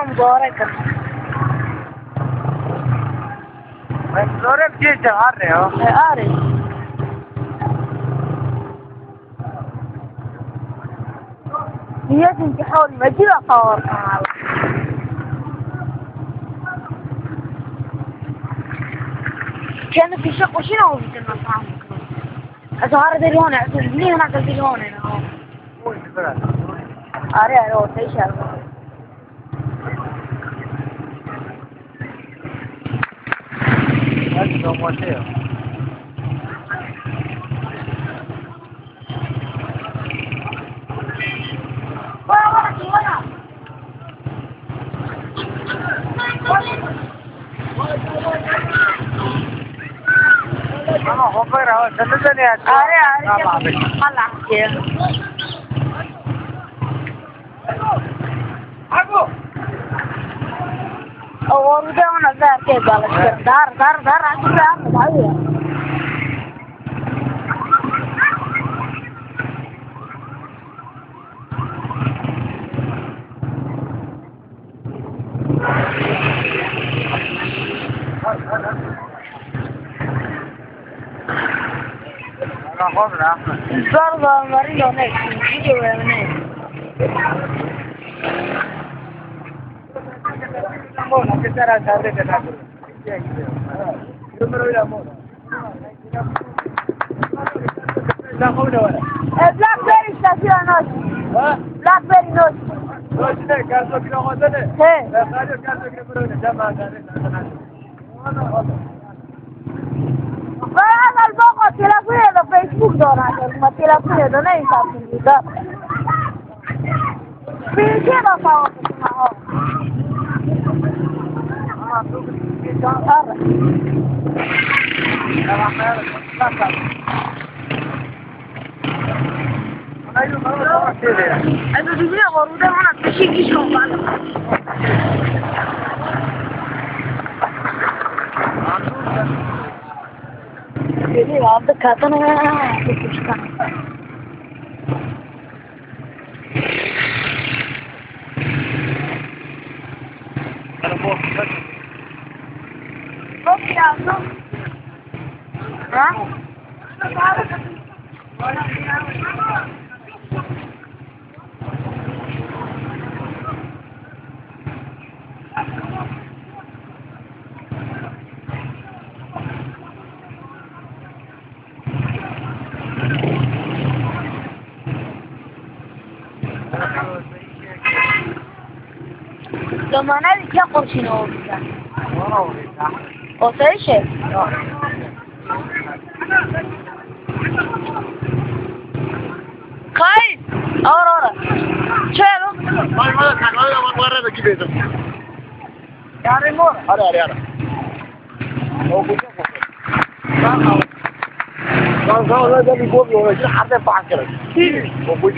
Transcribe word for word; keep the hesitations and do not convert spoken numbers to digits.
Mubarek. Em zore bir şey çağır ya. E, are. Niyetim ki hawlime cila kawar kanal. Kendi kişi kuşuna oldu nasıl? Ez har deri hone, ez ne hana deri hone na. Are, are, orta işe. Hadi domates. Ama hoparlör, sen de ne yapıyorsun? Are, are, tamam abi. Allah ya. Oruda ona dar ke balık. Dar, dar, dar, dar, dar. Zor zor marî lo ne. Video ne. Numero la moda. E, BlackBerry statîya nos. Ha? BlackBerry nos. Nos ne? Karto kilo xwazene? He. E, karto kilo biro ne? Tamam, tamam, tamam. Valla, al boko telefonê de Facebook de ona, ma telefonê de ne insan da. Bilgisayar da sağ olsun, ha. Ez dibînim oruda hona pişik iş kokan. Geliyor, aldı kadını. Hop ya, hop. Ha? Domana dikiya qurşîn o bize. O te işe? Kayın. Ara ara. Çelo. Vay vay, taklayla bak, var da gidelim. Yarın mı? Hadi, hadi, hadi. O bu çok. Lan, lan, lan, lan, bir gol yok. Hadi, bak. O bu.